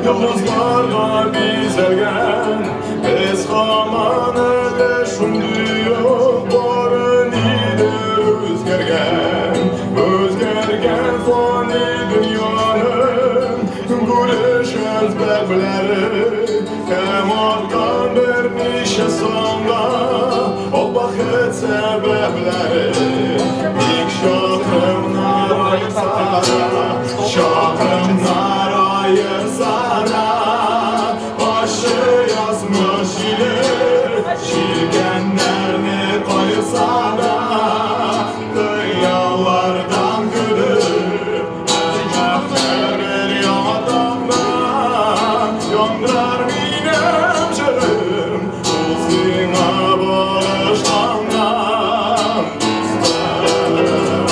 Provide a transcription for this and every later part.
Yıldızlarga bizelgen, biz haman әле шундый ук, бары нидер үзгәргән. Үзгәргән фани дөньяның көнкүреш әсбаплары, һәм арткан берничә санга ак бәхет сәбәпләре. Тик чакрымнар аерса да, чакрымнар аерса да, ачы язмыш җиле җилкәннәрне каерса да, хыяллардан көлеп, бер яңа таңда яңгырар минем җырым, ул сиңа багышланган, дустым.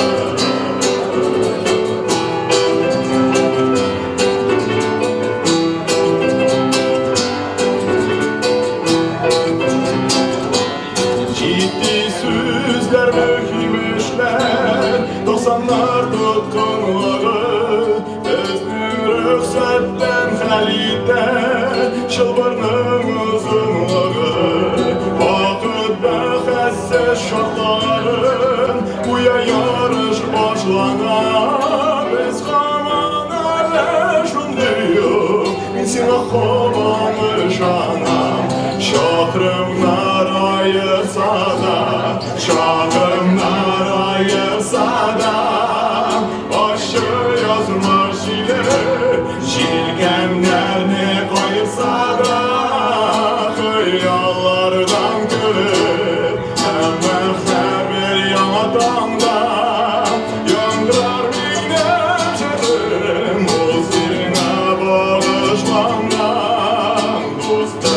Җитди сүзләр, мөһим эшләр, туксаннар тоткынлыгы безнең рөхсәттән хәл итә чылбырның озынлыгы. Вакыт бәхәссез шартларын куя, ярыш башлана. Без һаман әле шундый ук, мин сиңа һаман ышанам. Чакрымнар аерса да, чакрымнар аерса да, ачы язмыш җиле җилкәннәрне каерса да, хыяллардан көлеп, әмма һәрбер яңа таңда яңгырар минем җырым, ул сиңа багышланган, дустым.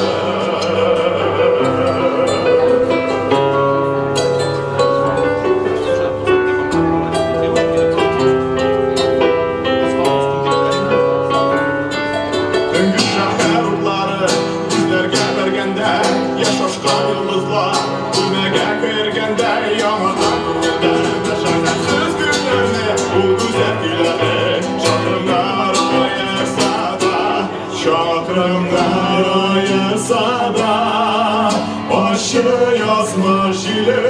Төнге шәһәр утлары күзләргә бәргәндә, яшь ашкан йолдызлар бүлмәгә кергәндә, яңадан күңелдә мәшәкатьсез көннәрне ул гүзәл көйләре. Чакрымнар аерса да, чакрымнар аерса да, ачы язмыш җиле